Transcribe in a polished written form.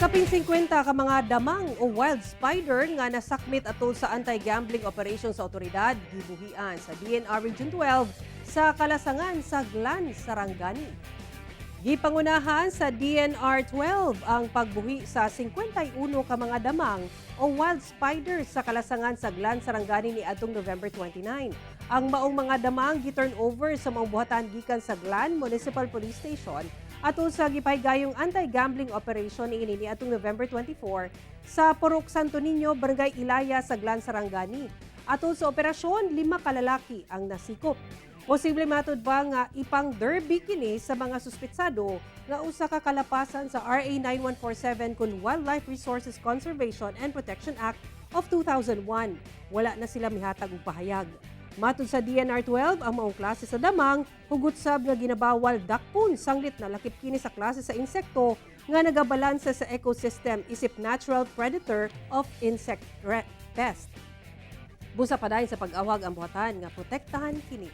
Kapin 50 ka mga damang o wild spider nga nasakmit atol sa anti-gambling operation sa otoridad gibuhian sa DENR Region 12 sa kalasangan sa Glan, Sarangani. Gipangunahan sa DENR 12 ang pagbuhi sa 51 ka mga damang o wild spiders sa kalasangan sa Glan, Sarangani ni adtong November 29. Ang maong mga damang gi-turn over sa maong buhatan gikan sa Glan Municipal Police Station atol sa gipahigayong anti-gambling operation niini ni atong November 24 sa Purok Santo Niño, Barangay Ilaya sa Glan, Sarangani. Atol sa operasyon, lima ka lalaki ang nasikop. Posible, matud ba, nga ipang derby kini sa mga suspetsado nga usa ka kalapasan sa RA 9147 kun Wildlife Resources Conservation and Protection Act of 2001. Wala na sila mihatag og pahayag. Matud sa DENR 12, ang maong klase sa damang hugot sab nga ginabawal dakpon sanglit na lakip kini sa klase sa insekto nga nagabalanse sa ecosystem isip natural predator of insect pest. Busa padayon sa pag-awag ang buhatan nga protektahan kini.